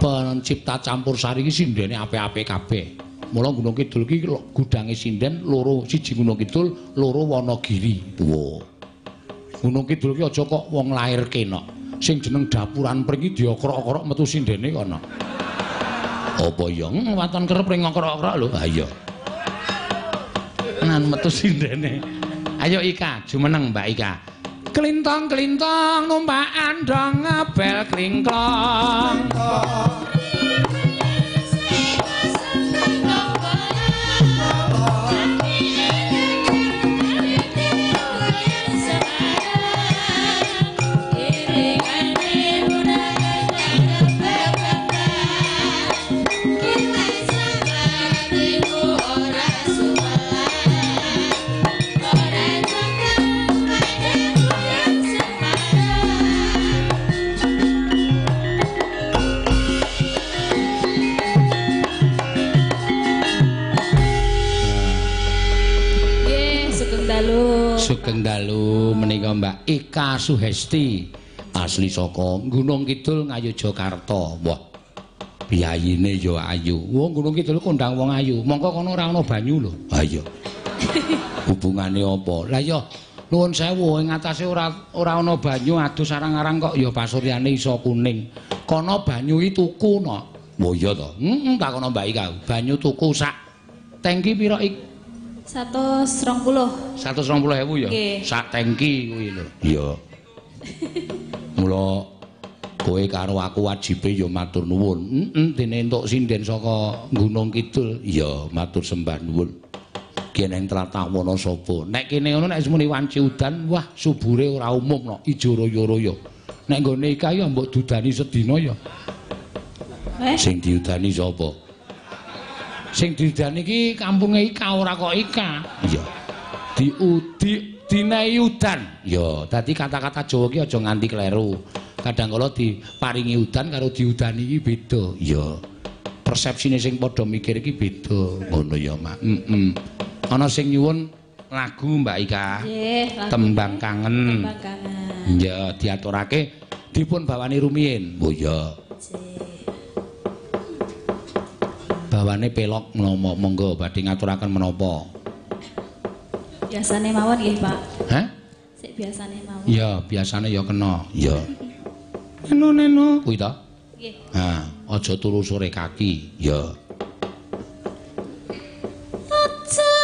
Pencipta campur sari iki sindene apik-apik kabeh. Mula Gunung Kidul iki gudange sinden loro, siji Gunung Kidul, loro Wonogiri. Wo. Gunung Kidul iki aja kok wong lair kena. Sing jeneng dapuran pring iki diokrok-okrok metu sindene kono. Apa ya? Waton kerep ring ngokrok-okrok lho. Ha iya. Nan metu sindene. Ayo Ika, jumeneng Mbak Ika. Klintong-klintong numpak andong ngebel klingklong. Sugeng dalu menika Mbak Ika Suhesti asli saka Gunung Kidul Ngayogyakarta. Wah, biyayine ya ayu. Wong Gunung Kidul kondang wong ayu. Mongko kono ora ana banyu lho. Ha iya. Hubungane apa? Lah ya nuwun sewu ing atase ora ana banyu adus arang-arang kok ya pasuryane iso kuning. Kono banyu iki tuku no. Oh iya to. Heeh, takono Mbak Ika. Banyu tuku sak tangki pira iki? 120. 120.000 ya? Sak tangki kuwi lho. Iya. Mula kowe karo aku wajibe ya matur nuwun. Heeh, dene entuk sinden saka Gunung Kidul. Iya, matur sembah nuwun. Ki nang tlatah Wonosobo. Nek kene ngono nek muni wanci udan, wah subure ora umum no, ijo royo-royo. Nek nggone Ika ya mbok dudani sedina ya. Sing diudani sapa? Sing diudani iki kampunge Ika ora kok Ika. Iya. Diudi dinehi udan. Ya, dadi kata-kata Jawa ki aja nganti kleru. Kadang kala diparingi udan karo diudani iki beda. Iya. Persepsine sing padha mikir iki beda. Ngono ya, Mak. Heeh. Ana sing nyuwun lagu Mbak Ika. Nggih, lagu Tembang Kangen. Tembang Kangen. Iya, diaturake dipun bawani rumiyin. Oh iya. Bawane pelok mlomo, monggo badhe ngaturaken menapa? Biasane mawon nggih, Pak. Hah? Sik biasane mawon. Iya, biasane ya kena. Iya. Neno neno kuwi ta? Nggih. Ha, aja turu sore kaki. Ya. Aja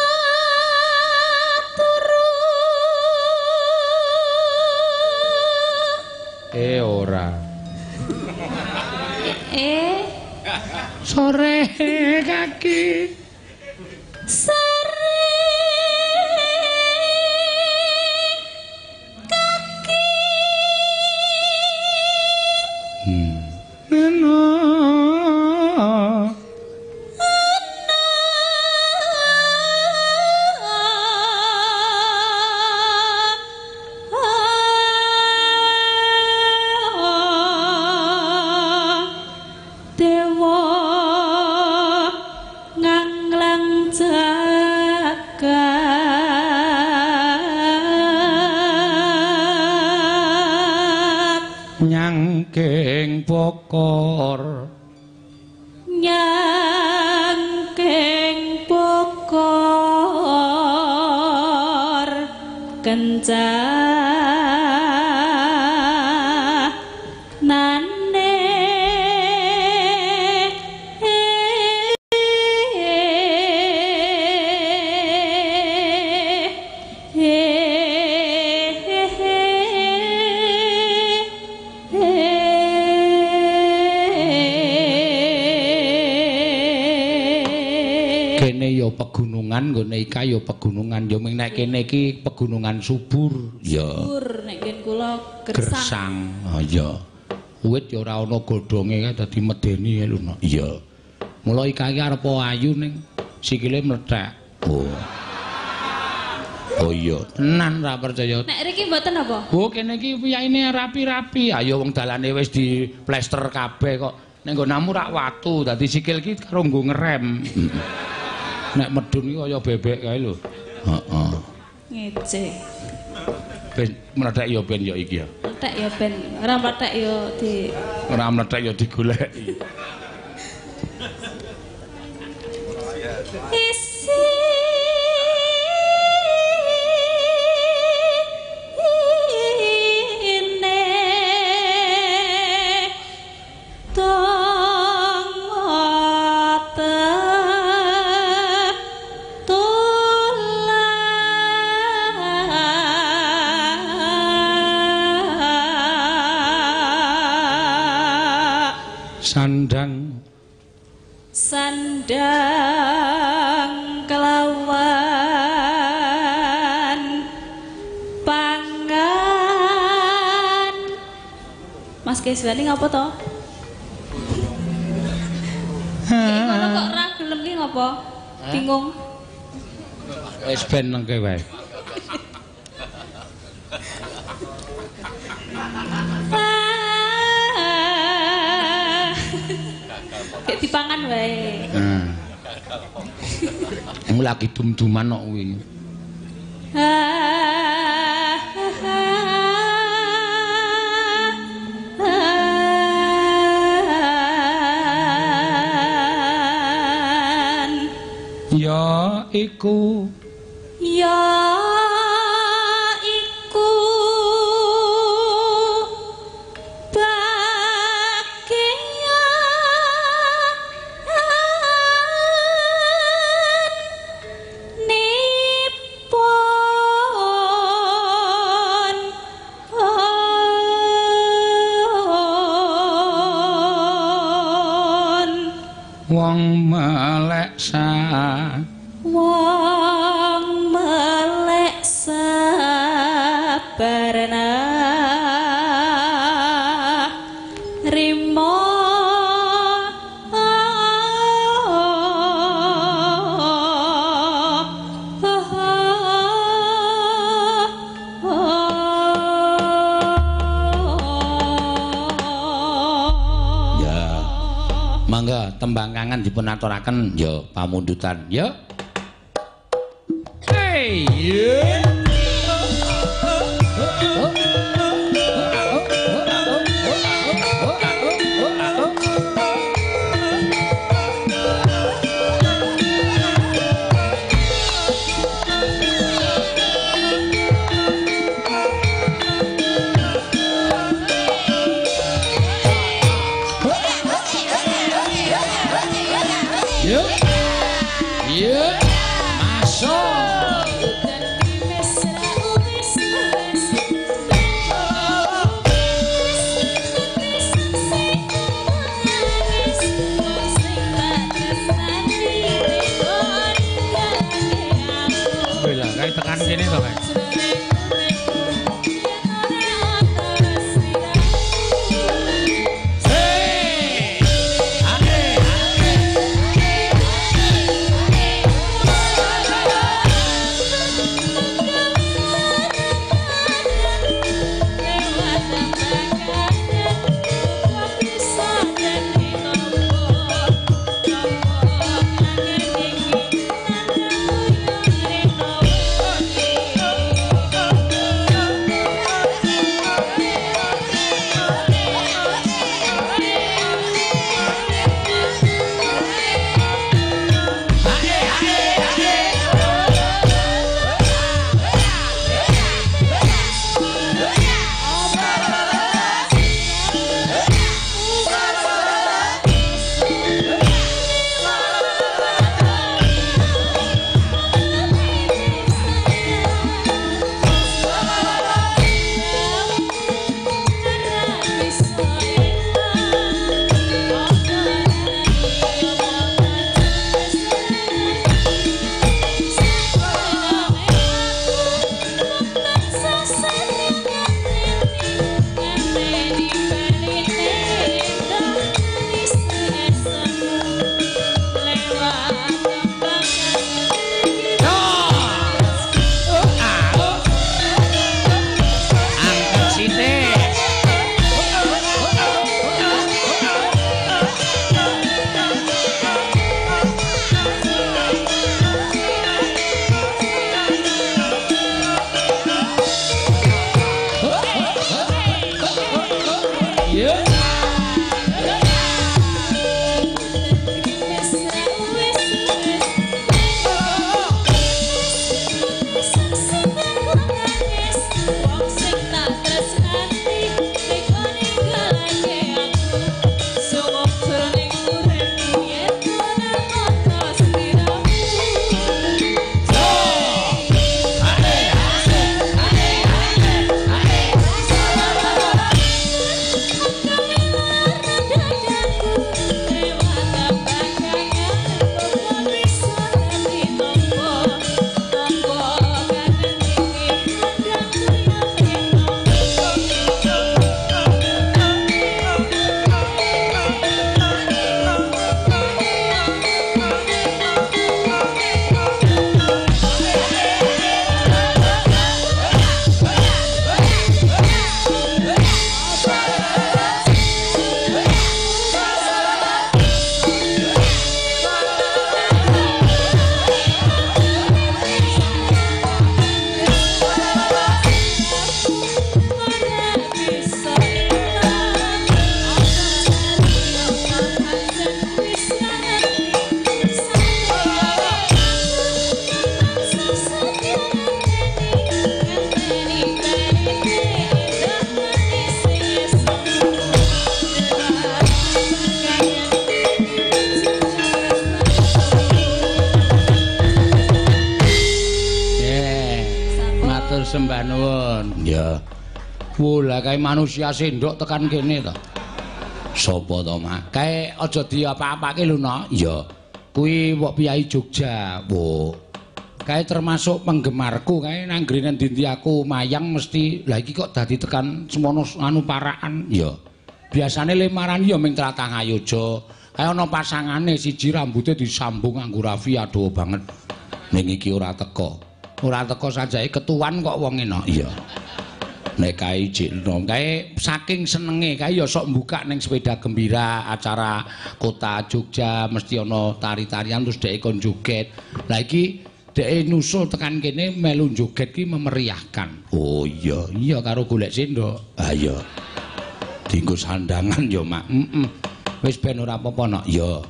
turu. Ora. Sore kaki. Sore kaki. Neno. Dewa nganglang jagat nyangking bokor, nyangking bokor kencanane. Kene ya pegunungan, nggone Ika ya pegunungan. Ya ming nek kene iki pegunungan subur. Ya. Subur nek gen kula gersang. Gersang. Ha iya. Wit ya ora ana godhonge kae dadi medeni kae lho. Iya. Mula Ika iki arep ayu ning sikile mlethek. Oh. Oh iya, tenan ra percaya. Nek riki mboten apa? Oh kene iki piyaine rapi-rapi. Ayo wong dalane wis diplester kabeh kok. Nek nggonamu rak watu, dadi sikil iki karo nggo ngerem. Nek medun iki kaya bebek kae lho. Heeh. Ngece. Ben mlethek ya ben ya iki ya. Mlethek ya ben, ora mlethek ya di ora mlethek ya digoleki. Isi sandang sandang kelawan pangan. Mas Keswani ngapa to? Ngono kok ora gelem ki ngapa? Bingung. Wis ben nengke wae. Kayak dipangan wae. Heeh. Lagi dum-duman kok kuwi. Ya iku, ya iku bagianipun wong melek sa, wong melek sabarna rimo Ya. Mangga tembang kangen dipun aturaken ya pamundutan ya. Hey. Yeah. Masuk. Wih lah, kayak tekan kene to, Kak. sembah nuwun. Ya. Wo lah kae manusia sendok tekan kene to. Sapa to, Mak? Kae aja diapa-apake lho, Nok. Iya. Kuwi wok piyai Jogja. Wo. Kae termasuk penggemarku, kae nang grene ndi aku mayang mesti. Lah iki kok dadi tekan semono anu parakan. Iya. Biasane lemaran ya ming tlatah Ngayoja. Kae ana pasangane siji rambute disambung nganggo rafia dawa banget. Ning iki ora teko. Ora teko sajake ketuan kok wong enak. Iya. Nek kae jek enom, kae saking senenge kae ya sok mbukak ning sepeda gembira acara kota Jogja mesti ana tari-tarian terus dhek kon joget. Lah iki dhek nusul tekan kene melu joget ki memeriahkan. Oh iya, iya karo golek sendok. Ha iya. Dinggo sandangan ya, Mak. Heeh. Wis ben ora apa-apa, Nok. Iya.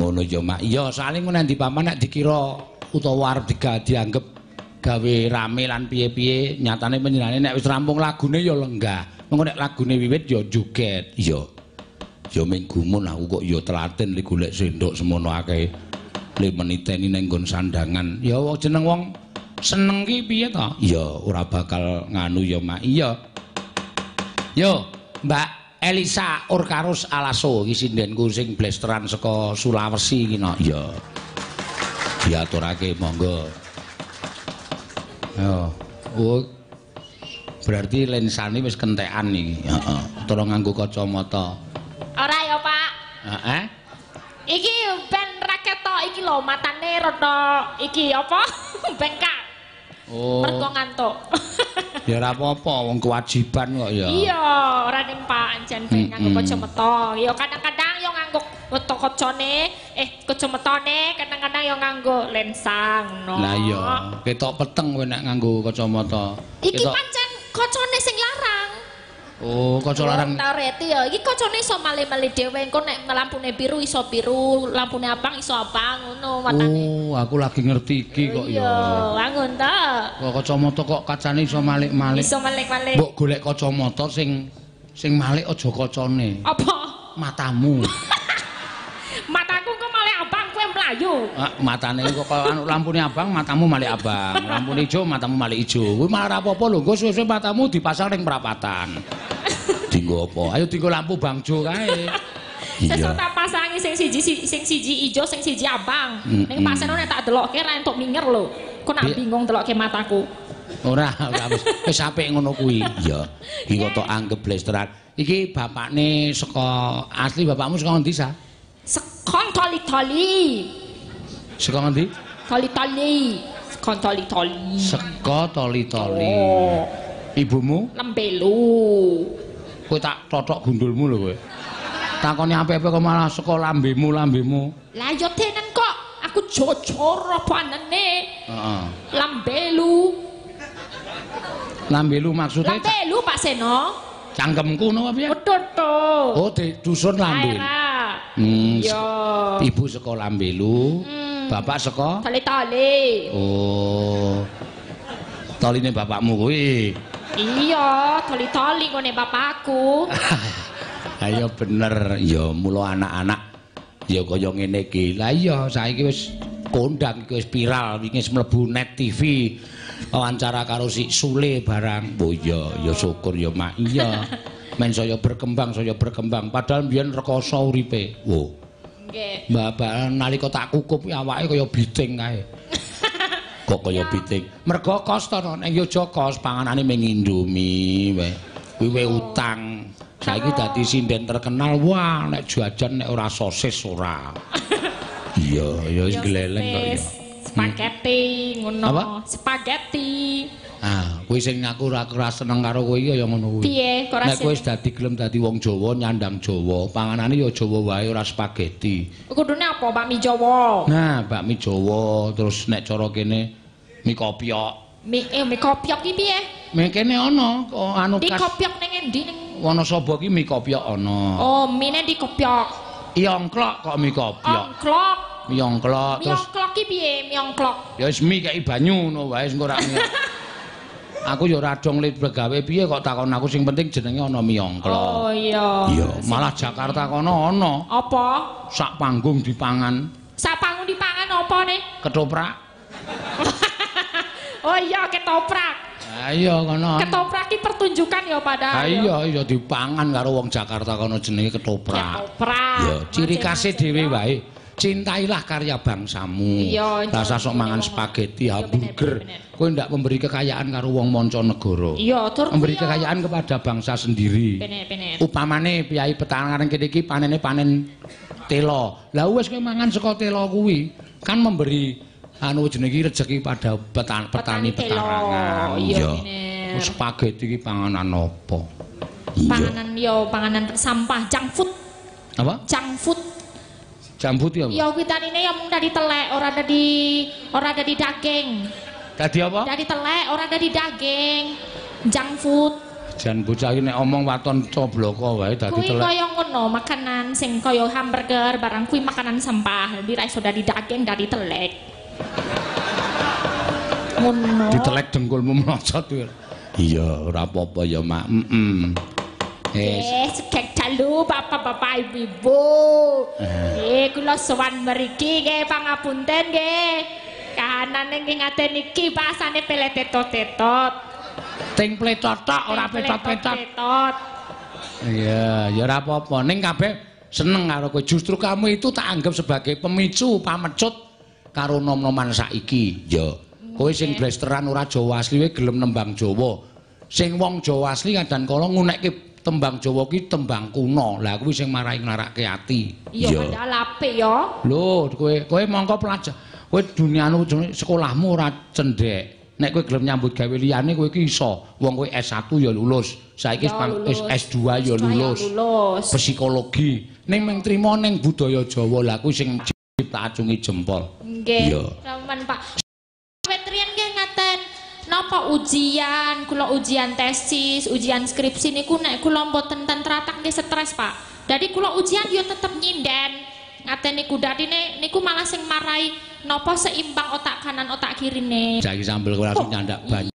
Ngono ya, Mak. Iya, saling ngono ndi paman nek dikira utawa arep dianggep gawe rame lan piye-piye, nyatane panjenengane nek wis rampung lagune ya lenggah. Mengko nek lagune wiwit ya joget. Iya. Ya ming gumun aku kok ya telaten li golek sendok semono akeh. Le meniteni ning nggon sandangan. Ya jeneng wong seneng ki piye to? Ya ora bakal nganu ya, Mak. Iya. Yo, Mbak Elisa Orkarus Alaso iki sindenku sing blesteran saka Sulawesi iki no. Iya. Diaturake monggo. Yo, oh, berarti lensane wis kentekan iki. Heeh. Tolong nganggo kacamata. Ora ya, Pak. Heeh. Iki ben ra ketok iki lho matane rada iki apa? Bengkak. Oh. Mergo ngantuk. Ya ora apa-apa wong kewajiban kok ya. Iya, ora ning Pak jan ben nganggo kacamata. Ya kadang-kadang yo nganggo weto kacane, kacamatane kadang-kadang yo nganggo lensa ngono. Lah iya, ketok peteng kowe nek nganggo kacamata. Iki pancen kacane sing larang. Oh, kaca larang. Ta reti ya, iki kacane iso male-male dhewe, engko nek lampune biru iso biru, lampune abang iso abang ngono matane. Oh, aku lagi ngerti iki kok ya. Iya, wangun ta. Kok kacamata kok kacane iso malik-malik. Iso malik-malik. Mbok golek kacamata sing malik aja kacane. Apa? Matamu. Mataku kok malik abang kowe mlayu. Ah, matane kok kaya anu lampune abang, matamu malik abang. Lampune ijo, matamu malik ijo. Kuwi malah ora apa-apa lho, engko suwe-suwe matamu dipasang ning perapatan. Dinggo apa? Ayo dinggo lampu bangjo kae. Sesuk tak pasangi sing siji ijo, sing siji abang. Ning pasane nek tak delokke ra entuk minger lho. Kok nak bingung delokke mataku. Ora, ora wis wis apik ngono kuwi. Iya. Iki kok tok anggep blesteran. Iki bapakne saka asli bapakmu saka ngendi, Sa? Saka Toli-Toli. Saka ngendi? Toli-Toli. Saka Toli-Toli. Saka Toli-Toli. Ibumu? Lembelu. Kowe tak totok gundulmu lho kowe. Takone apik-apik kok malah saka lambemu. Lah ya tenen kok aku jujur apa anane. Heeh. Lambelu. Lambelu maksudnya? Lambelu Pak Seno. Cangkemku ngono apa piye? Betul to. Oh, di dusun Lambelu. Iya. Ibu saka Lambelu, bapak saka Tali-tali. Oh. Toline bapakmu kuwi. Iya, toli-toli ngene bapakku. Ayo bener, ya mula anak-anak ya kaya ngene iki. Lah iya, saiki wis kondang iki wis viral, wingi wis mlebu Net TV. Wawancara karo si Sule barang. Oh iya, ya syukur ya Mak. Iya. Men saya berkembang. Padahal mbiyen rekoso uripe. Oh. Nggih. Mbak nalika tak kukup awake kaya biting kae. Kok kaya biting. Mergo kos to ning Yogya kos panganane mung Indomie wae. Kuwi wae utang. Saiki dadi sinden terkenal. Wah, nek jajan nek ora sosis ora. Iya, ya wis gleleng kok ya. Spaghetti ngono. Apa? Spaghetti. Ah, kuwi sing aku ora seneng karo kowe iki ya ngono kuwi. Piye? Kok ora Nek kowe wis dadi gelem dadi wong Jawa, nyandang Jawa, panganane ya Jawa wae ora spaghetti. Kudune apa? Bakmi Jawa. Nah, bakmi Jawa terus nek cara kene mie kopyok. Mie kopyok ki piye? Mie kene ana anu khas. Mie kopyok ning endi ning Wonosobo ki mie kopyok ana. Oh, mie di kopyok. Iongklok kok mie kopyok. Ongklok. Mie ongklok terus. Mie ongklok ki piye? Mie ongklok. Ya wis mie kei banyu ngono wae engko ora. Aku ya ora dong le begawe piye kok takon aku sing penting jenenge ana mie ongklok. Oh iya. Iya, malah Jakarta kono ana. Apa? Sak panggung dipangan. Sak panggung dipangan apa ne? Ketoprak. Oh iya, ketoprak. Ayo kono. Ketoprak ki pertunjukan ya padahal. Iya iya dipangan karo wong Jakarta kono jenenge ketoprak. Ketoprak. Ya, ciri khase dhewe wae. Cintailah karya bangsamu. Rasa sok mangan spaghetti, hamburger. Kowe ndak memberi kekayaan karo wong mancanegara. Iya, tur memberi kekayaan kepada bangsa sendiri. Bener-bener. Upamane piyai petangaran kene iki panene panen telo. Lah wis kowe mangan saka telo kuwi kan memberi anu jenenge rezeki pada petani petarangan. Iya. Spaghetti iki panganan apa? Panganan yo panganan sampah, junk food. Apa? Junk food. Junk food ya apa? Ya witanine ya mung dadi telek, ora dadi daging. Dadi apa? Dadi telek, ora dadi daging. Junk food. Jan bocah iki nek omong waton cobloko wae dadi telek. Kuwi kaya ngono, makanan sing kaya hamburger barang kuwi makanan sampah. Dadi ra iso dadi daging, dadi telek. Ngono. Ditelek dengkulmu mlocot kuwi. Iya, ora apa-apa ya, Mak. Heeh. Sugeng dalu bapak-bapak ibu-ibu. Nggih, kula sowan mriki nggih pangapunten nggih. Kahanane nggih ngaten iki bahasane peletetot-tetot. Ting pletot tok ora petot-petot. Petot. Iya, ya ora apa-apa. Ning kabeh seneng karo kowe. Justru kamu itu tak anggap sebagai pemicu pamecut karo nom-noman saiki. Ya. Kowe sing blesteran ora Jawa asli kowe gelem nembang Jawa. Sing wong Jawa asli kadang kala ngunekke tembang Jawa ki tembang kuno. Lah kuwi sing marai nglarake ati. Iya, padahal apik ya. Lho, kowe mongko pelajar. Kowe dunianu sekolahmu ora cendhek. Nek kowe gelem nyambut gawe liyane kowe iki iso. Wong kowe S1 ya lulus. Saiki S2 ya lulus. Psikologi. Ning mung trimo ning budaya Jawa lah kuwi sing tak acungi jempol. Nggih. Ramen Pak. Wetrian nggih ngaten. Napa ujian, kula ujian tesis, ujian skripsi niku nek kula mboten ten teratak nggih stres, Pak. Dadi kula ujian yo tetep nyinden. Ngaten niku dadine niku malah sing marai napa seimbang otak kanan otak kirine. Saiki sambel kowe langsung nyandak banyu.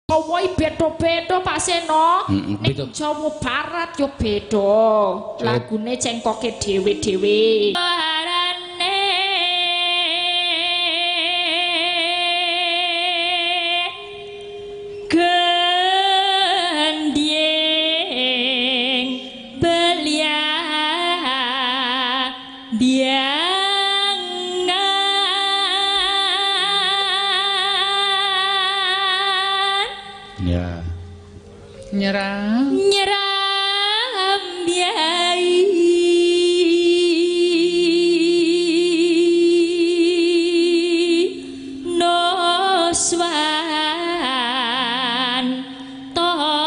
Jawa beda-beda Pak Seno. Ning Jawa Barat yo beda. Lagune cengkoke dhewe-dhewe. Nyeram nyeram biai noswan toro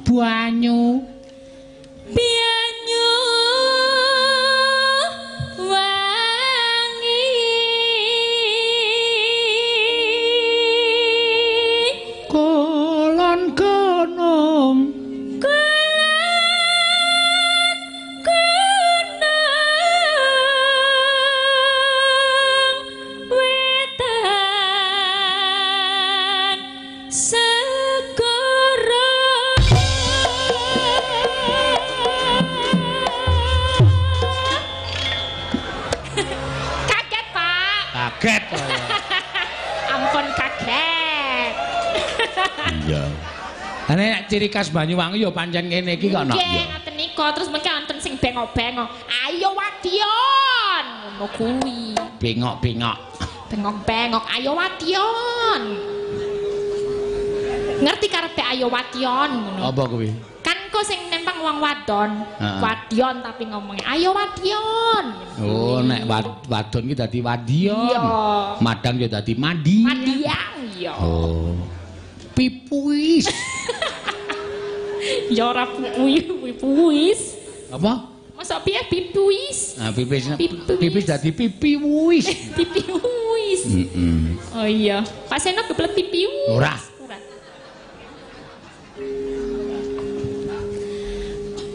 banyu ciri khas Banyuwangi ya pancen ngene iki kok, Nok. Nggih, ngoten nika. Terus mengke wonten sing bengok-bengok. Ayo wadion. Ngono kuwi. Bengok-bengok. Bengok-bengok, ayo wadion. Ngerti karepe ayo wadion ngono. Apa kuwi? Kan kok sing nempang wong wadon. Wadion tapi ngomongnya ayo wadion. Oh, nek wadon ki dadi wadion. Iya. Madang ya dadi madi. Madiang iya. Oh. Pipuis. Ya ora pipuis. Apa? Masa piye pipuis? Nah, pipis pipis dadi pipiwis. Pipiwis. Heeh. Oh iya. Pak Seno kebelet pipiwis. Ora. Ora.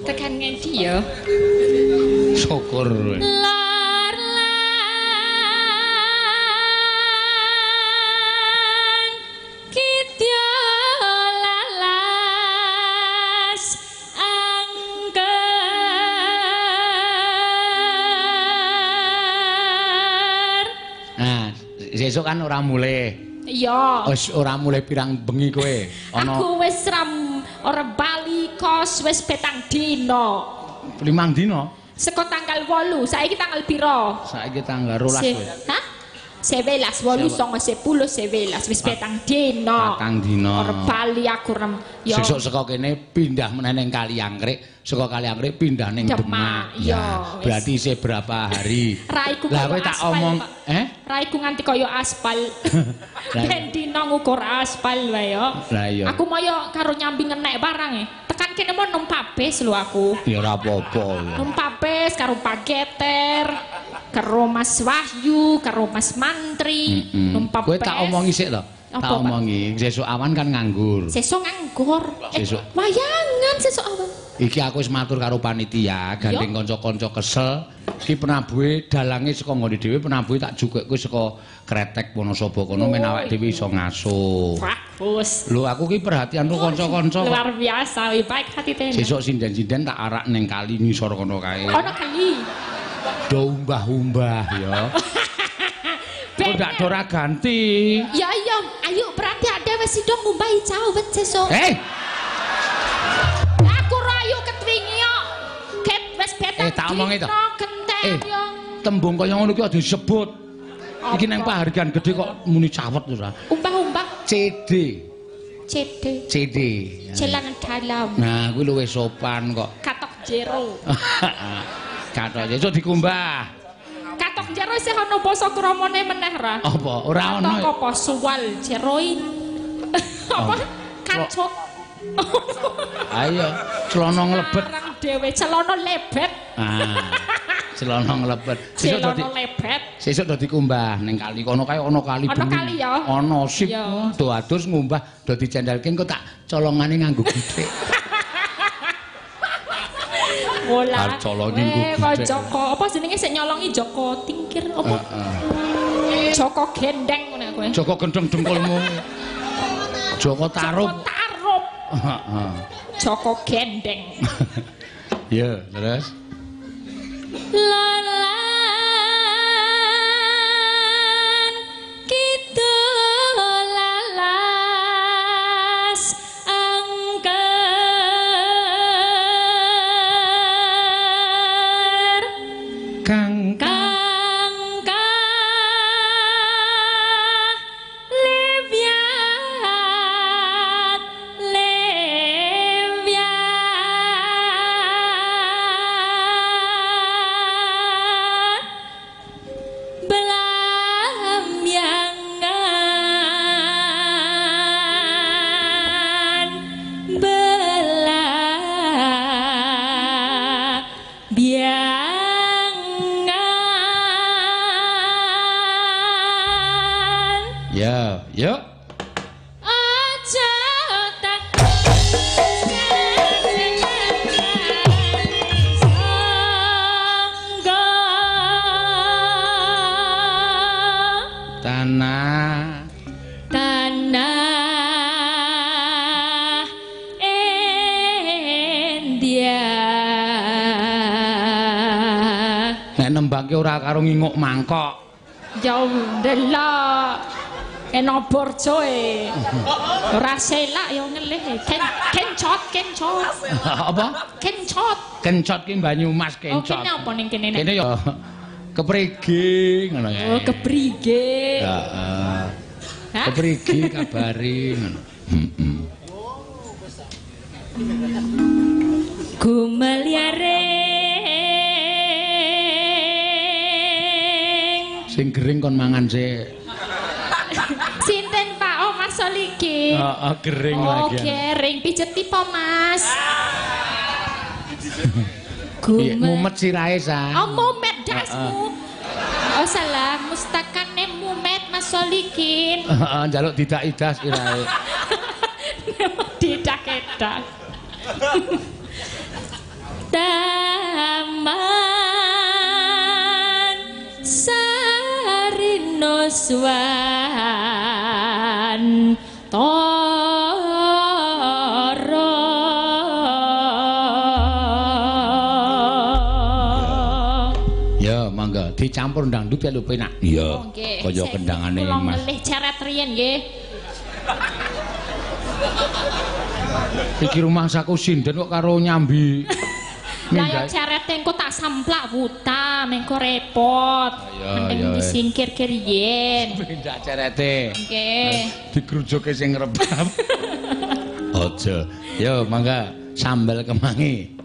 Tekan ngendi ya? Syukur. Lar lan kidya lalas angker. Sesuk kan ora mulih. Iya. Wis ora mulih pirang bengi kowe. Ana aku wis ora bali kos wis 7 dina. 5 dina? Saka tanggal 8, saiki tanggal pira? Saiki tanggal 12 kowe. Hah? 11, 8, 9, 10, 11 wis 7 dina. 7 dina. Ora bali aku rem. Ya. Sesuk saka kene pindah meneh ning Kaliangkrik, saka Kaliangkrik pindah ning Demak. Ya. Berarti isih berapa hari? Raiku lah kowe tak omong, Raiku nganti kaya aspal. Ben dina ngukur aspal wae ya. Lah iya. Aku moyo karo nyambi ngenek barang e. Tekan kene mau numpak bis lho aku. Ya ora apa-apa ya. Numpak bis karo Pak Geter, karo Mas Wahyu, karo Mas Mantri, numpak bis. Kowe tak omongi sik to. Tak omongi, sesuk awan kan nganggur. Sesuk nganggur. Sesuk wayangan sesuk awan. Iki aku wis matur karo panitia, gandeng kanca-kanca kesel. Iki penabuhe dalange saka nggone dhewe, penabuhe tak jukekke saka Kretek Wonosobo kono men awake dhewe iso ngaso. Bagus. Lho aku ki perhatian karo kanca-kanca. Luar biasa, baik hati tenan. Sesuk sinden-sinden tak arak ning kali ngisor kono kae. Ono kali. Do umbah-umbah ya. Kok ndak ora ganti. Ya iya, ayo berarti ada wis sida ngumbahi cawet sesuk. Aku rayu ketwingi yo. Ket wis betang. Tak omongi to. Tembung kaya ngono ki aja disebut. Iki nang pahargyan gedhe kok muni cawet ora. Umbah-umbah CD. CD. CD. Celana dalam. Nah, kuwi luwih sopan kok. Katok jero. Katok jero dikumbah. Katok jero isih ana basa kramane meneh ra? Apa? Ora ana. Katok apa suwal jeroin. Apa? Kacok. Ayo, celana nglebet. Arang dhewe celana lebet. Ah. Celana nglebet. Sesuk dadi lebet. Sesuk do dikumbah ning kali kono kae ana kali. Ana kali ya. Ana sip. Do adus ngumbah do dicendelke engko tak colongane nganggo githik. Bola. Colongi nggo githik. Joko, apa jenenge sik nyolongi Joko Tingkir apa? Heeh. Joko Gendeng ngono kowe. Joko gendeng dengkulmu. Joko Tarub. Joko Tarub. Heeh. Joko Gendeng. Ya, terus Lolan kidul lalas angker kang kang lebyat lebyat belamyangan belamyangan. Ya, yuk. Aja tak sangga Tanah tanah India. Nek nembangke ora karo nginguk mangkok. Ya ndelok. Eno borjoe. Ora selak ya ngelih. Kencot, kencot. Apa? Kencot. Kencot ki Banyumas kencot. Oh, kene apa ning kene? Kene ya keprige ngono kae. Oh, keprige. Heeh. Keprige kabare ngono. Heeh. Gumelyaring sing gering kon mangan sik. Sinten Pak? Oh, Mas Soliki. Heeh, gering oh, lagi. Oh, gering pijeti po, Mas. Mumet sirahe sa. Oh, mumet dasmu. Oh, salah, mustakane mumet Mas Solikin. Heeh, njaluk didak-idas sirahe. Didak-edak. Taman Sarinuswan Toro. Ya, mangga Dicampur dangdut ya lho penak. Iya. Oh, nggih. Kaya kendangane Kula Mas. ngelih ceret riyen nggih. Iki rumangsaku sinden kok karo nyambi. Lah ya cerete engko tak samplak wuta, mengko repot. Mending disingkirke riyen. Pindah cerete. Nggih. Digrujuke sing rebab. Aja. Yo mangga sambel kemangi.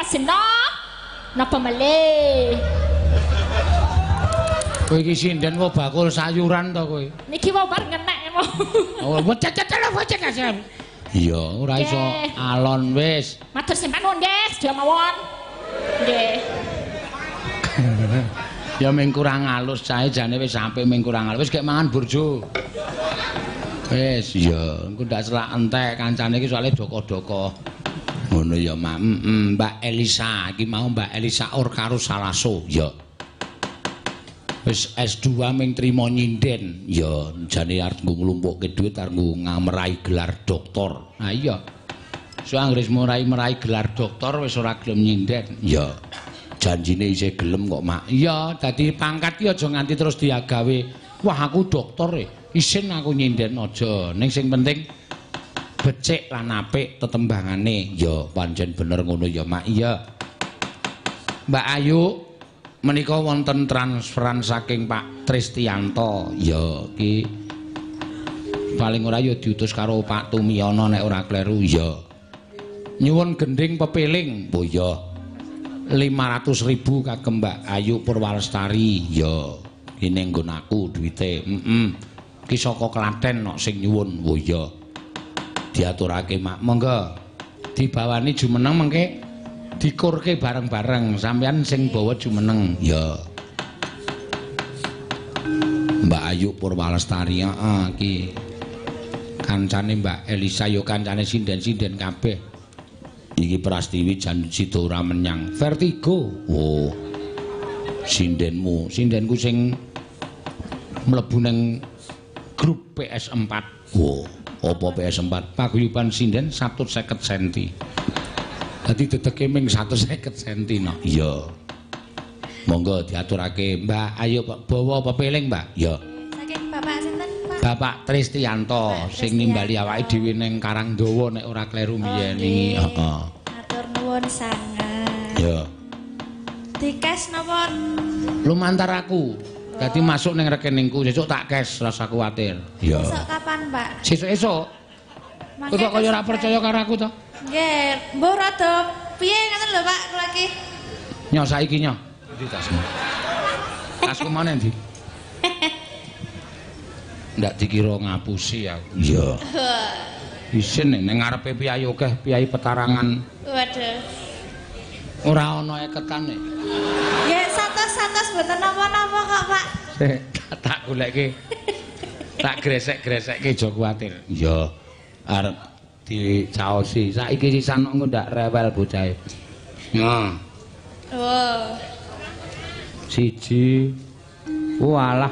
Pak Seno? Napa melih? Kowe iki sinden wae bakul sayuran to kowe? Niki wae bar ngenek mau. Oh, bocah. Iya, ora iso alon wis. Matur sembah nuwun nggih, sedaya mawon. Nggih. Ya ming kurang alus cahe jane wis sampe ming kurang alus. Wis gek mangan burjo. Wis, iya, engko ndak selak entek kancane iki soalé doko-doko. Ngono ya, Mak. Mbak Elisa, iki mau Mbak Elisa or karo Salaso. Ya. Wis S2 ming trimo nyinden. Ya, jane arep nggo nglumpukke dhuwit arep nggo meraih gelar doktor. Ha iya. So anggere wis meraih gelar doktor wis ora gelem nyinden. Ya. Janjine isih gelem kok, Mak. Iya, dadi pangkat ki aja nganti terus diagawe. Wah, aku doktor e. Isin aku nyinden aja. Ning sing penting becik lan apik tetembangane. Ya, pancen bener ngono ya, Mak. Iya. Mbak Ayu menika wonten transferan saking Pak Tristianto. Ya, iki paling ora ya diutus karo Pak Tumiyono nek ora kleru. Ya. Nyuwun gendhing pepiling. Oh iya. 500.000 kagem Mbak Ayu Purwalestari. Ya, iki nggon aku duwite. Heeh. Iki saka Klaten nok sing nyuwun. Oh iya. Diaturake, Mak. Monggo dibawani jumeneng mengke dikurke bareng-bareng. Sampeyan sing bawa jumeneng. Ya. Mbak Ayu Purwalestari, heeh iki kancane Mbak Elisa ya kancane sinden-sinden kabeh. Iki Prastiwi jan sida ora menyang vertigo. Oh. Sindenmu, sindenku sing mlebu ning grup PS4. Oh, apa PS4? Paguyuban sinden 150 cm. Dadi dedeke ming 150 cm no. Iya. Monggo diaturake, Mbak. Ayo bawa pepiling, Mbak. Iya. Saking Bapak sinten, Pak? Bapak Tristianto sing nimbali awake dhewe ning Karangdawa nek ora kleru mbiyen wingi. Heeh. Matur nuwun sanget. Ya. Dikes napa? Lumantar aku. Dadi masuk ning rekeningku sesuk tak cash, rasa kuwatir. Iya. Sesuk kapan, Pak? Sesuk-esuk. Kowe kok kaya ora percaya karo aku to? Nggih, mbuh rada piye ngoten lho, Pak, kula iki. Nyo saiki nyo. Endi tasmu? Tasku mana endi? Ndak dikira ngapusi aku. Iya. Isin ning ngarepe piyayi akeh, piyayi petarangan. Waduh. Ora ana eketane. Nggih, satos-satos mboten napa-napa kok, Pak. Sik, tak goleke. Tak gresek-gresekke aja kuwatir. Iya. Arep dicaosi. Saiki sisan kok ndak rewel bocahe. Nah. Oh. Siji. Walah.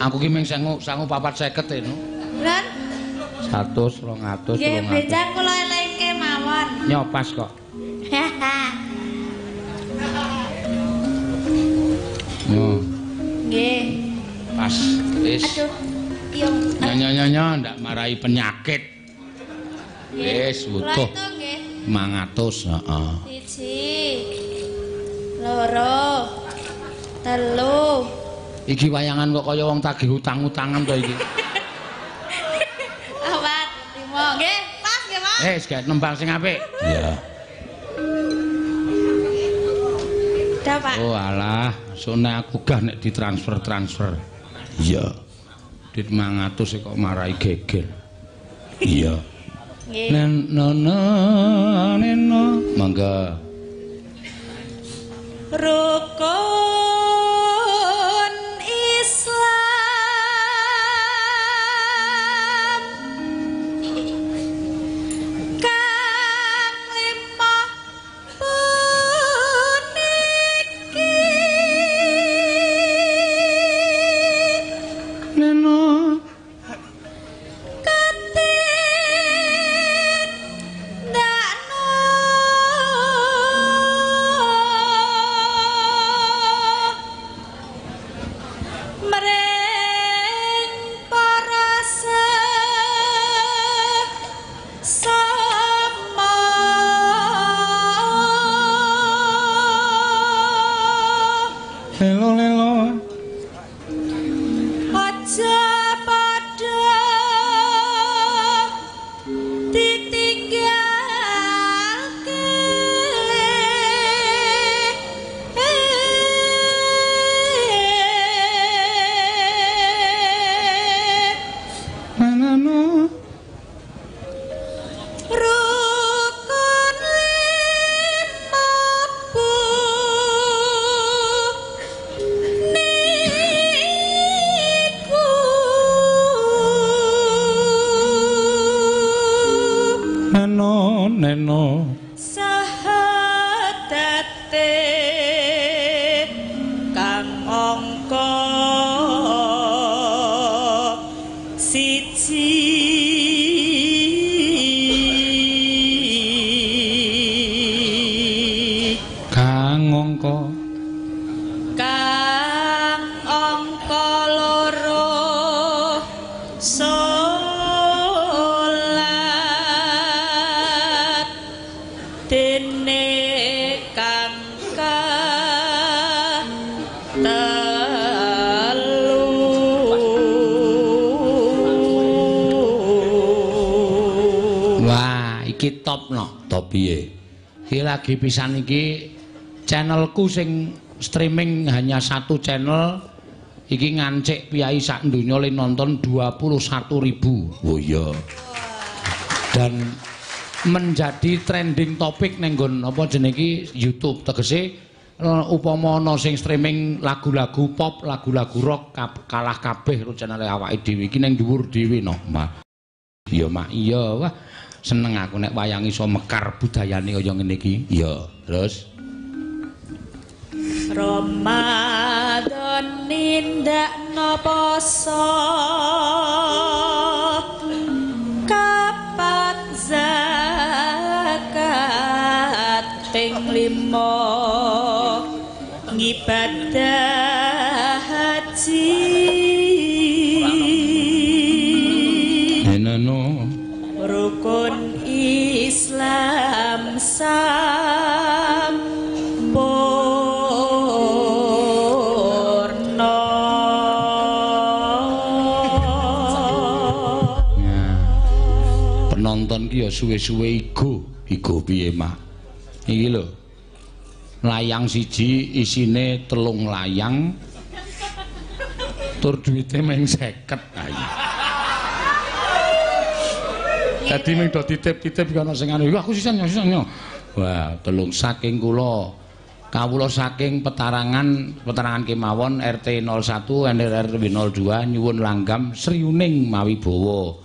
Aku ki mung sangu 450 e, no. Lan 100, 200, 300. Nggih, benjang kula elengke mawon. Nyopas kok. Nyo. Nggih. Pas wis. Aduh. Iya. Nyo ndak marai penyakit. Wis wutuh. 500, heeh. 1 2 3. Iki wayangan kok kaya wong tagih utang-utangan to iki. 4 5. Nggih, pas nggih, Pak. Wis, gak nembang sing apik. Iya. Dah, Pak. Oh alah, sone aku gah nek ditransfer-transfer. Iya. Duit 500 kok marai geger. Iya. Nggih. Neno neno mangga. Rukun Islam kang lima puniki neno ditinggalke. iki top no. Top piye? Iki lagi pisan iki channelku sing streaming hanya satu channel iki ngancik piyai sak donya le nonton 21.000. Oh iya. Dan menjadi trending topik ning nggon apa jenenge iki YouTube, tegese upama ana sing streaming lagu-lagu pop, lagu-lagu rock kalah kabeh karo channel awake dhewe iki ning dhuwur dhewe no, Mak. Iya, Mak. Iya, wah seneng aku nek wayang iso mekar budayane kaya ngene iki. Iya, terus Ramadan nindakno poso kapat zakat ping 5 ngibadah haji enono rukun Islam sampurna. Penonton ki ya suwe-suwe igo. Igo piye, Mak? Iki lho. Layang siji isine 3 layang. Tur duwite mung 50. Ayo. Dadi mung do titip-titip ki ana sing anu, aku sisan sisan. Wah, 3 saking kula. Kawula saking petarangan, petarangan kemawon RT 01 RW 02 nyuwun langgam Sriuning Mawibawa.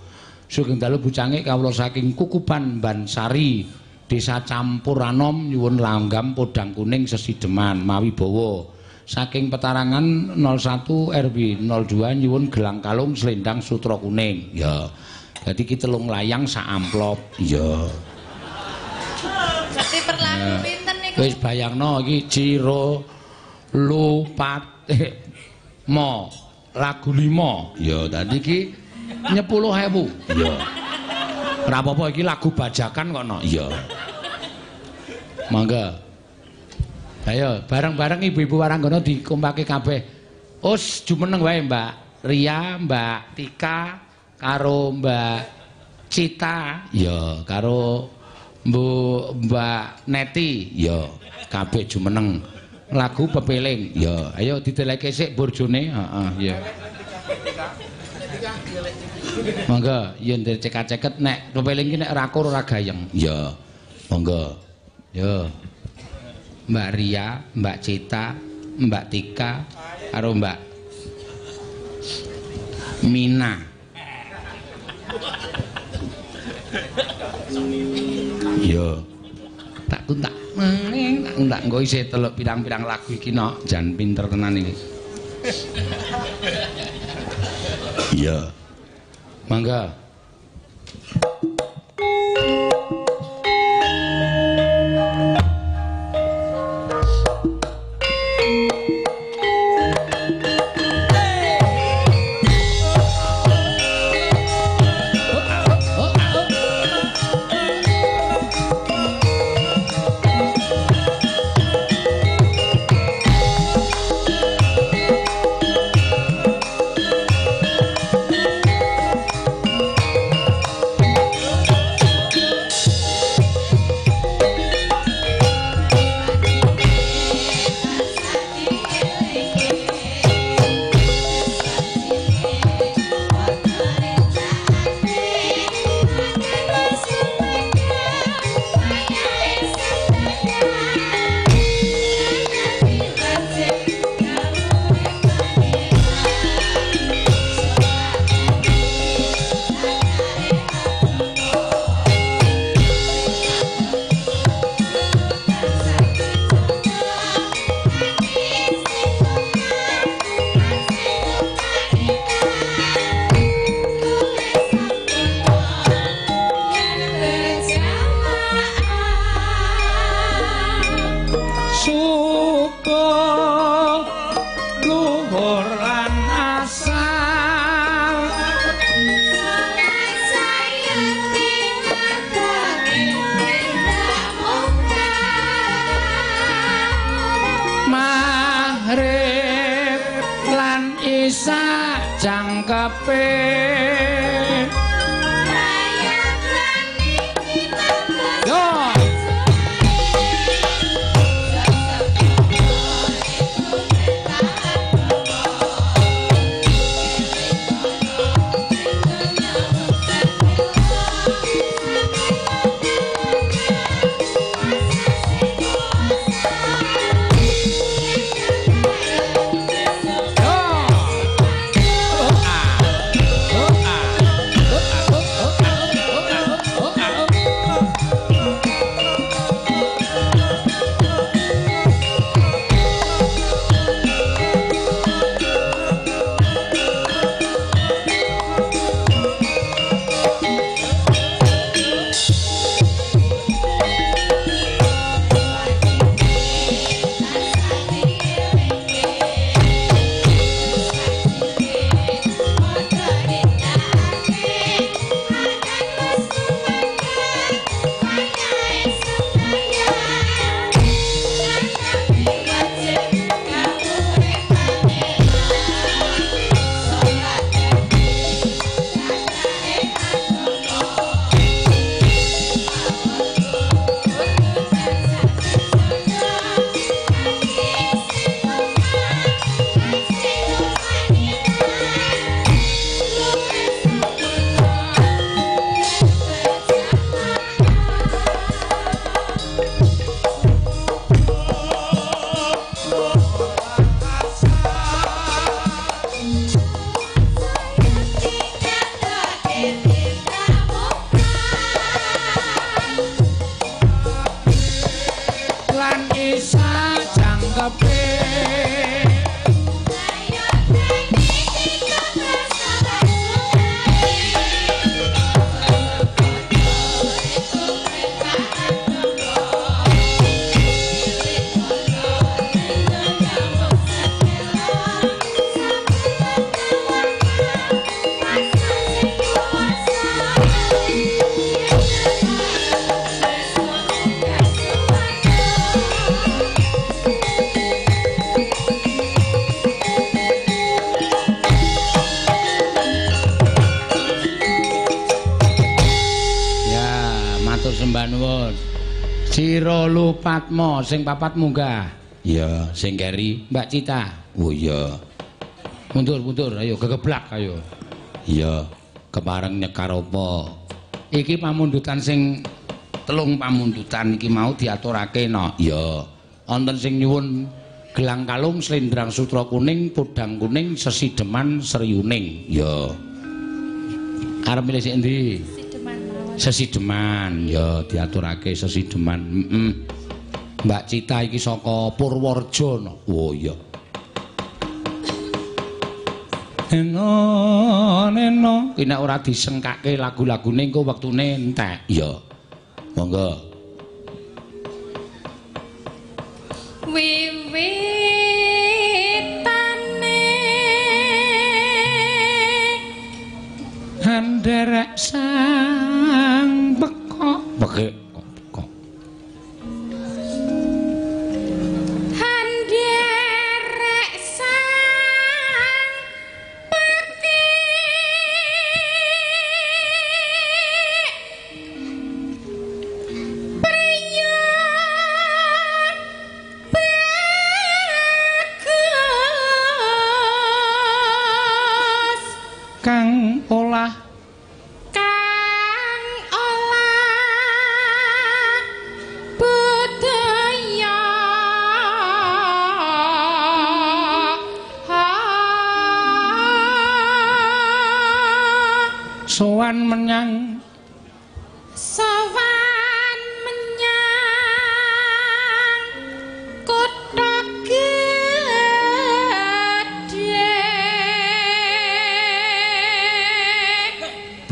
Sugeng dalu Bu Cangik kawula saking Kukuban Bansari, Desa Campuranom nyuwun langgam podang kuning sesideman Mawibawa. Saking petarangan 01 RW 02 nyuwun gelang kalung selendang sutra kuning. Ya. Dadi iki 3 layang sak amplop. Iya. Berarti per lagu pinten niku? Wis bayangno iki Ciro Lupat mo lagu 5. Ya, dadi iki 10.000. Iya. Ora apa-apa iki lagu bajakan kok no. Iya. Mangga. Ayo bareng-bareng ibu-ibu waranggana dikompake kabeh. Us jumeneng wae Mbak Ria, Mbak Tika karo Mbak Cita, ya karo Mbak Neti, ya kabeh jumeneng. Lagu pepeling, ya. Ayo dideleke sik borjone, heeh, ya. Monggo yen cekak-ceket nek pepeling ki nek rakur ora gayeng. Ya. Monggo. Ya. Mbak Ria, Mbak Cita, Mbak Tika karo Mbak Mina. Ya. Tak tuntak. Tak engko isih teluk pirang-pirang lagu iki nok, jan pinter tenan iki. Iya. Mangga. Jangkepe. Kisah jangkepe. Ciro Lupatmo sing papat munggah. Iya, sing keri Mbak Cita. Oh iya. Mundur-mundur, ayo gegeblak ayo. Iya, kepareng nyekar apa? Iki pamundutan sing telung pamundutan iki mau diaturake no. Iya. Wonten sing nyuwun gelang kalung, slendrang sutra kuning, podang kuning, sesideman sriyuning. Iya. Arep milih sing endi? Sesideman, ya diaturake sesideman. Mbak Cita iki saka Purworejo no. Oh iya. Eno neno, ki nek ora disengkake lagu-lagune engko wektune entek. Iya. Monggo. Wiwitane anderek sang pekok pekek kok anderek sang pekek priyot bagus kang olah sowan menyang kutha gedhe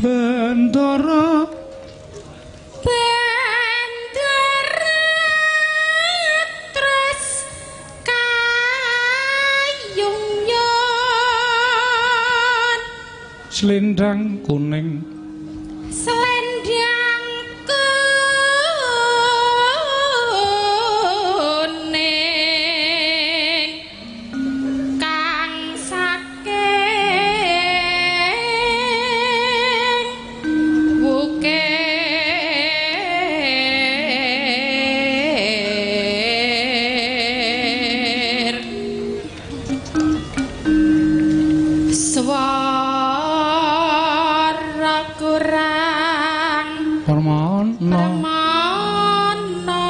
Bendara terus kayung yon slendang kuning selendang kuning kang saking wukir swara kurang permana permana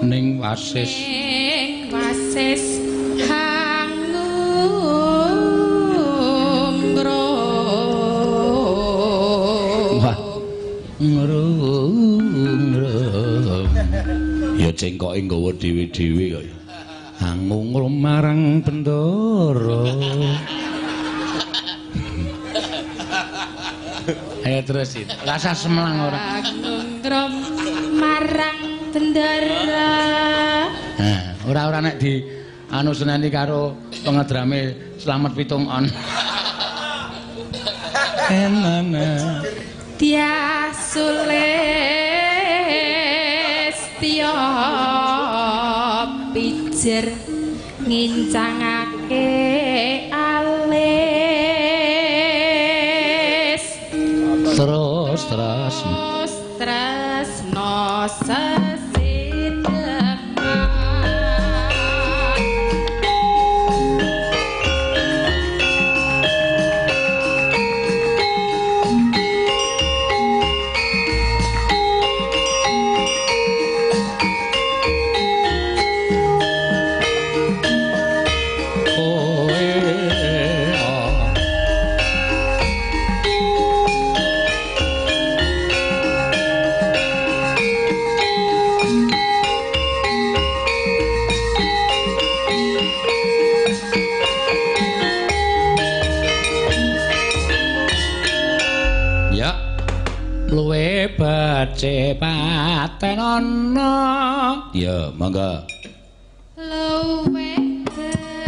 ning wasis hangumro. Wah, ngrum. Ya cengkoke nggawa dhewe-dhewe kok. Hangungrum marang Bendara. Ayo terus itu. Rasa semelang ora. Hangungrum marang Bendara. Nah, ora-ora nek di anu seneni karo pengedrame Slamet pitung on. Enana. Dia Sulistya pijer ngincangake alis terus terus tresno sesideman. becik patenana. Ya, monggo. Luwih becik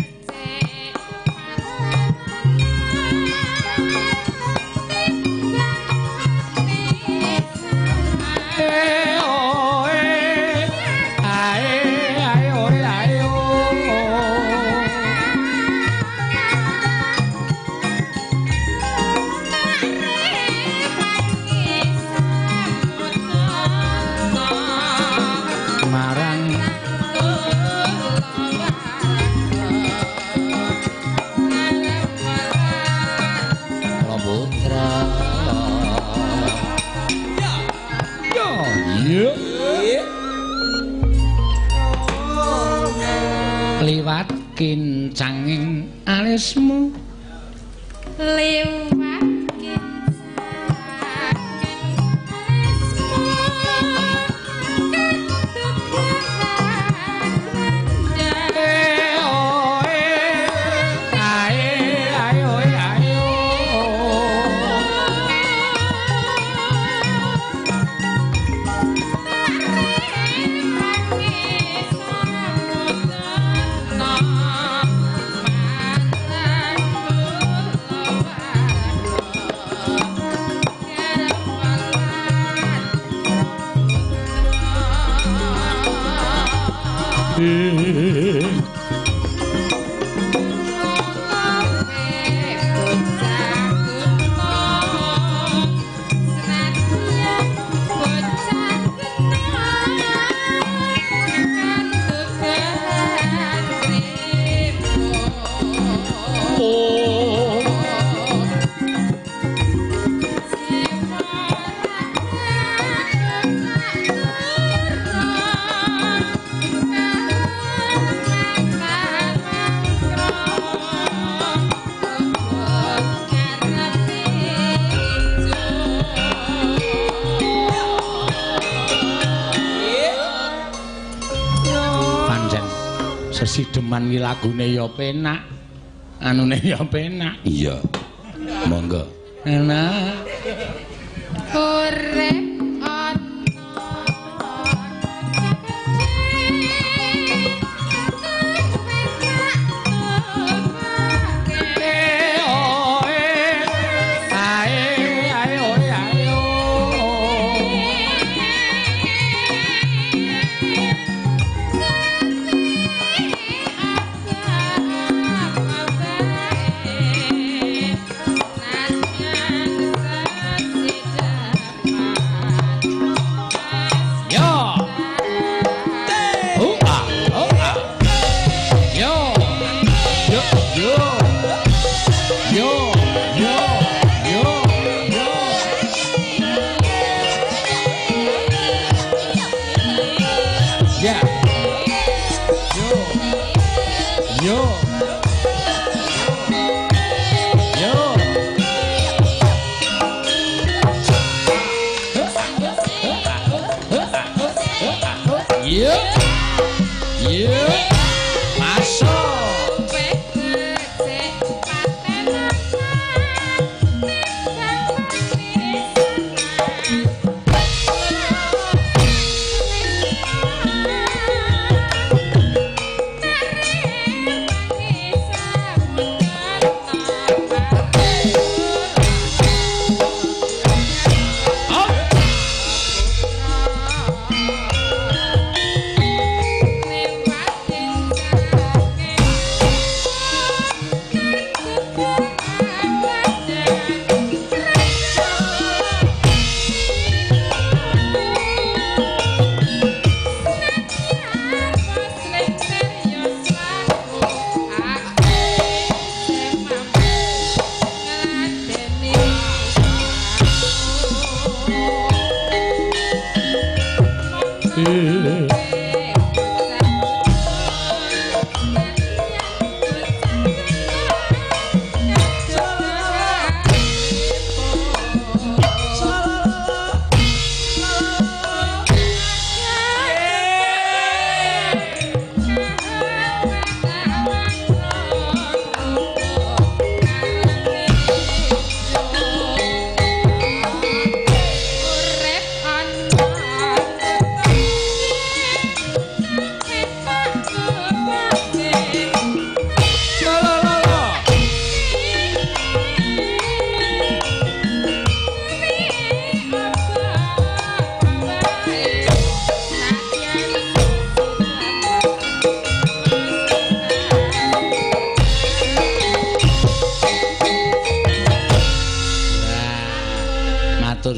liwat kincanging alismu, liwat kincanging alismu, Sesideman ki lagune ya penak, anune ya penak. Iya. Monggo. Enak. Urip ana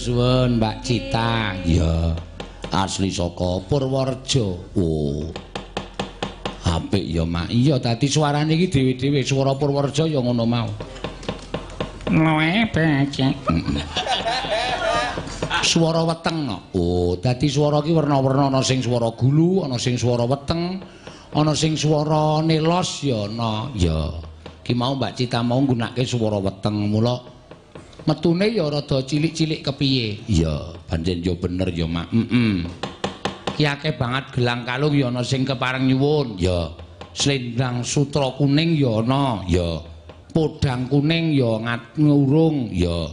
suwun Mbak Cita. Ya. Asli saka Purworejo. Oh. Apik ya, Mak. Iya, dadi suarane iki dhewe-dhewe, swara Purworejo ya ngono mau. Loe becek. Swara weteng no. Oh, dadi swara iki werna-werna, ana sing swara gulu, ana sing swara weteng, ana sing swara nelos ya ana. Ya. Ki mau Mbak Cita mau nggunakake swara weteng, mula metune ya rada cilik-cilik kepiye. Iya, pancen ya bener ya, Mak. Heeh. Ki akeh banget gelang kalung ya ana sing kepareng nyuwun. Ya. Slendang sutra kuning ya ana. Ya. Podang kuning ya ngurung. Ya.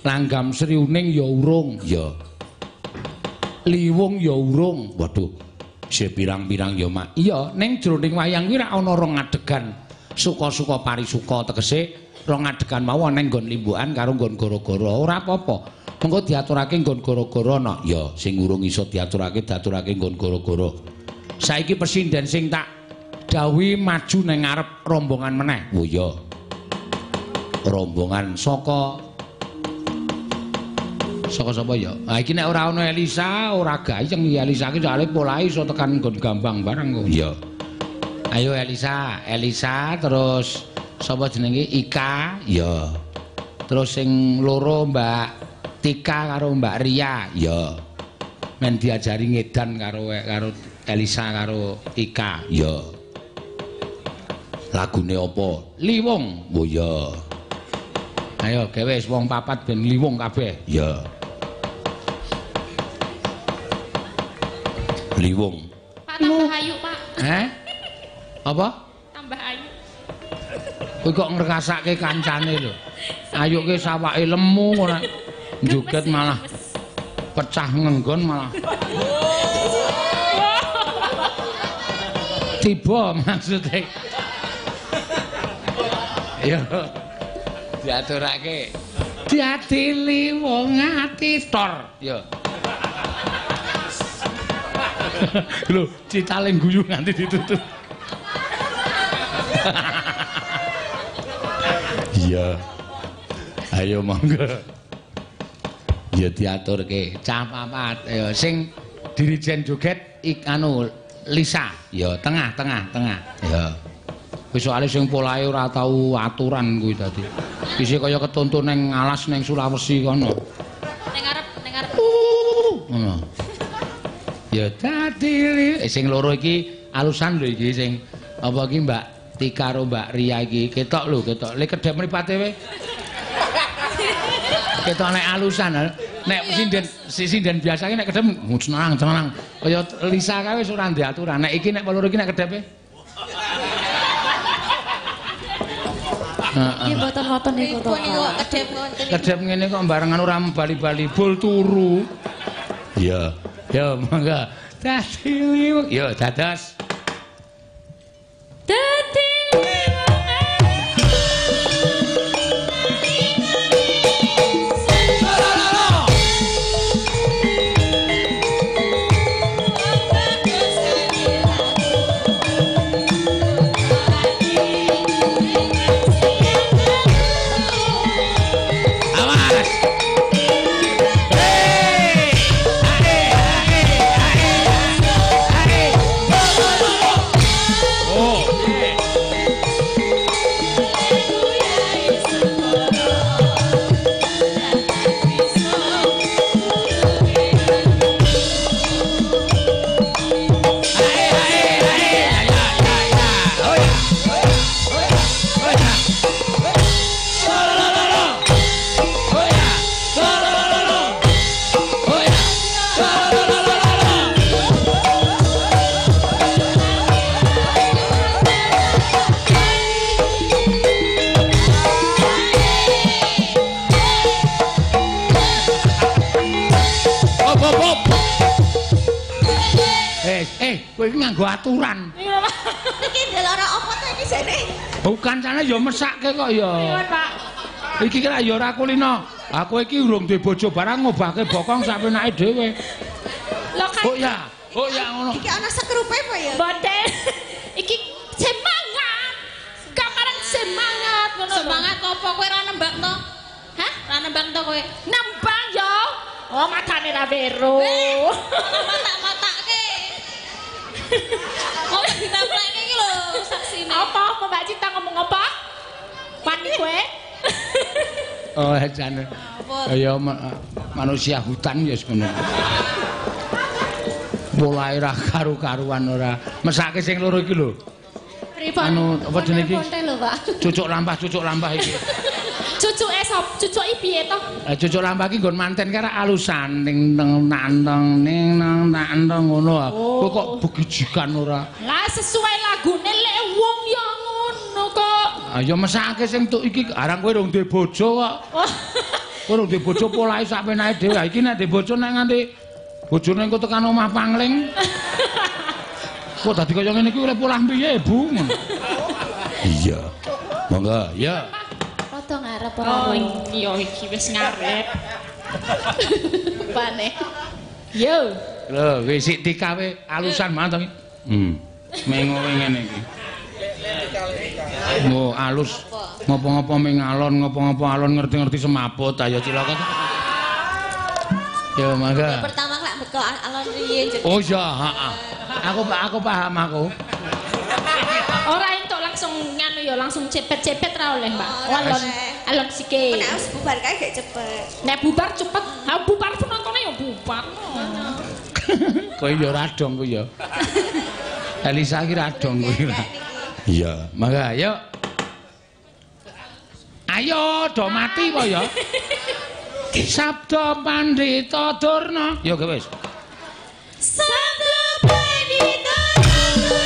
Langgam sri uning ya urung. Ya. Liwung ya urung. Waduh. Isih pirang-pirang ya, Mak. Iya, ning jroning wayang kuwi ra ana rong adegan suka-suka parisuka, tegese rong adegan mau ana nggon limbukan karo nggon gara-gara. Ora apa-apa. Mengko diaturake nggon gara-gara no. Ya, sing urung iso diaturake diaturake nggon gara-gara. Saiki pesinden sing tak dawuhi maju ning ngarep rombongan meneh. Oh iya. Rombongan saka sapa ya? Ha iki nek ora ana Elisa ora gayeng. Elisa iki soalé polahe iso tekan nggon gambang bareng kok. Iya. Ayo Elisa, Elisa terus sapa jenenge Ika? Ya. Terus sing loro Mbak Tika karo Mbak Ria. Ya. Men diajari ngedan karo Elisa karo Ika. Ya. Lagune apa? Liwung. Oh iya. Ayo gawe wis wong papat ben liwung kabeh. Ya. Liwung. Pak tambah ayu, Pak. Heh? Apa? Tambah ayu. Kowe kok ngrekasake kancane lho. Ayu ki sawake lemu ora. Joget malah pecah ngenggon malah. Tiba maksudnya. Yo. Diaturake. Dadi liwung ati tor. Yo. Lho, citale guyu nganti ditutup. Iya. Ayo monggo. Ya diaturke cah papat. Ayo sing dirijen joget anu Lisa. Ya tengah. Ya. Wis soalé sing polahe ora tau aturan kuwi dadi. Isih kaya ketuntun ning alas ning Sulawesi kono. Ning arep. Ngono. Ya dadi sing loro iki alusan lho iki sing apa iki Mbak Tika karo Mbak Ria iki ketok lho, ketok. Le kedhep mripate we. Ketok nek alusan. Nek sinden sinden biasa iki nek kedhep tenang. Kaya Lisa kae wis ora ndek aturan. Nek iki nek loro iki nek kedhepe. Heeh. Iki mboten-mboten niku to. Kedhep ngoten. Kedhep ngene kok barengan ora bali-bali bol turu. Iya. Ya monggo. Dadi liwung. Ya dados. Dadi liwung. Kowe iki nganggo aturan. Iki ndelok apa ta iki jane? Bukan sana ya mesake kok ya. Pripun, Pak? Iki ki ya ora kulino. Aku iki urung duwe bojo barang ngobahke bokong sak penake dhewe. Lho kan. Oh ya, oh ya ngono. Iki ana sekrupe apa ya? Mboten. Iki semangat. Gambaran semangat ngono. Semangat apa kowe ora nembang to? Hah? Ora nembang to kowe? Nembang yo. Oh, matane ra weruh. Matak-matake. Kok ditempleke iki lho saksine. Apa apa Mbak Cita ngomong apa? Wani kowe? Oh, jane. Kaya manusia hutan ya ngono. Mulai ra karu-karuan ora. Mesake sing loro iki lho. Pripun? Anu apa jenenge iki? Cucuk lampah iki. Cucuke sop, cucuke piye to? Lah cucuk lampah iki nggon manten karo alusan ning nang nang ning nang nang ngono. Kowe kok begijikan ora? Lah sesuai lagune lek wong ya ngono kok. Ah ya mesake sing tuk iki arang kowe rong duwe bojo kok. Kowe rong duwe bojo polahe sak penake dhewe. Ha iki nek duwe bojo nek nganti bojone engko tekan omah pangling. Kok dadi kaya ngene iki oleh polah piye, Bu? Ngono. Iya. Monggo, ya. Rada ngarep ora. Oh iya iki wis ngarep. Pane. Yo. Lho, wis sik dikawe alusan banget to iki. Mengowe ngene iki. Oh, alus. Ngopo-ngopo ming alon, ngopo-ngopo alon ngerti-ngerti semaput ayo cilaka. Yo mangga. Pertama lak beto alon riyin. Oh iya, heeh. Aku paham aku. Ora entuk langsung nganu ya, langsung cepet-cepet ra oleh, Mbak. Alon alon sike. Nek wis bubar kae gak cepet. Nek bubar cepet, ha bubar penontone ya bubar. Kowe ya ora dong kowe ya. Elisa iki ra dong kowe. Iya, mangga ayo. Ayo do mati apa ya? Sabda Pandhita Durna. Ya wis. Sabda Pandhita Durna.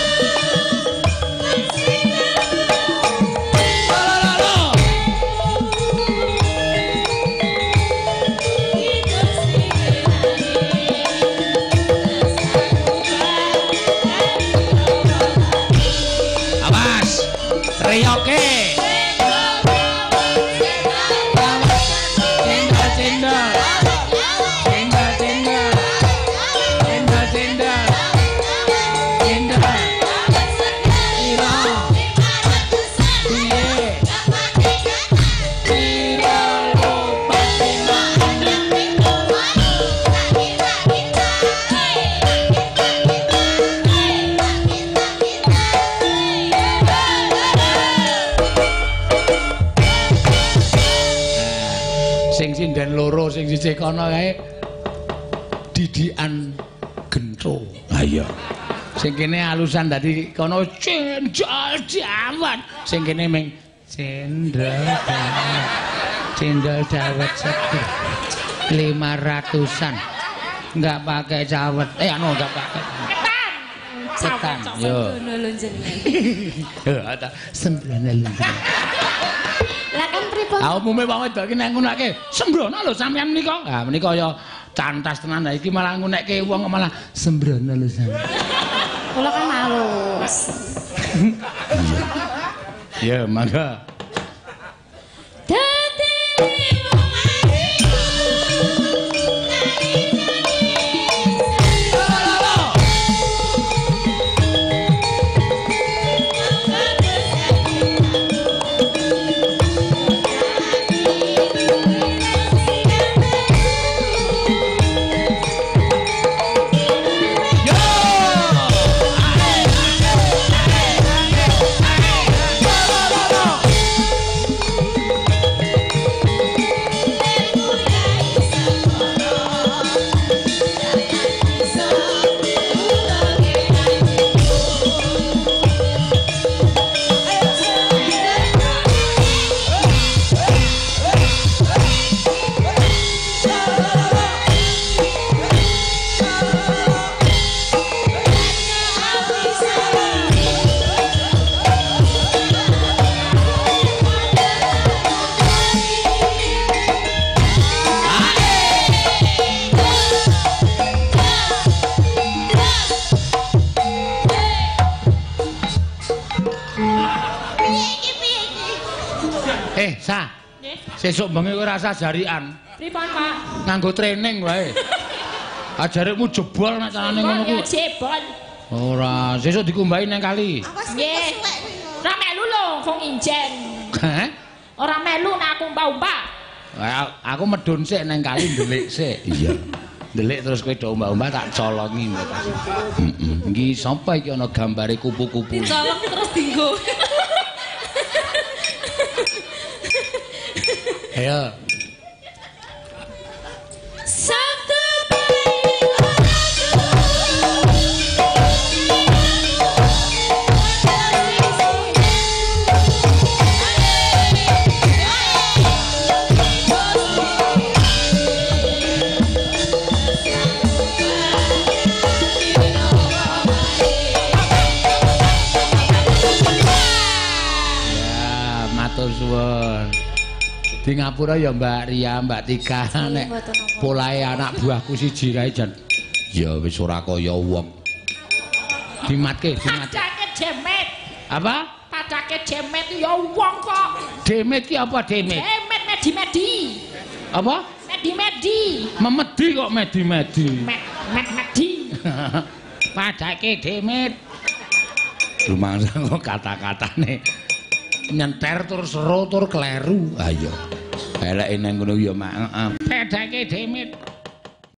Awas. Reyoke. Sinden loro sing sisih kono kae didikan gentho. Ha iya. Sing kene alusan dadi kono cendol dawet. Sing kene ming cendol dawet. Cendol dawet seger. 500-an. Enggak pakai cawet. Anu enggak pakai. Ketan. Ketan. Yo. Sembrono lho jenengan. Heeh ta, sembrono lho jenengan. Lah kan pripun? Ah umume wong wedok iki nek ngunake sembrono lho sampeyan menika. Ha menika ya cantas tenan. Lah iki malah ngunekke wong malah sembrono lho sampeyan. Kula kan halus. Ya, mangga. Dadi wong ayu. Sa. Sesuk bengi kowe ora usah jarikan. Pripun, Pak? Nganggo training wae. Ajarikmu jebol nek carane ngono kuwi. Ya jebol. Ora, sesuk dikumbahi nang kali. Nggih. Ora melu lho, wong injen. Heh? Ora melu nek aku umbah-umbah. Aku medun sik nang kali ndelik sik. Iya. Ndelik terus kowe do ombak-ombak tak colongi. Heeh. Iki sapa iki ana gambare kupu-kupu. Dicolong terus dinggo. Ayo. Suwun. Di ngapura ya Mbak Ria, Mbak Tika nek polahe anak buahku siji kae jan. Ya wis ora kaya wong. Dimatke, dimatke. Padake demet. Apa? Padake demet ya wong kok. Demet ki apa demet? Demet medi-medi. Apa? Medi-medi. Memedi kok medi-medi. Med-medi. Padake demet. Rumangsa kok kata-katane nyenter tur seru tur kleru. Ayo. Eleke nang ngono ya mak. Pedake demit.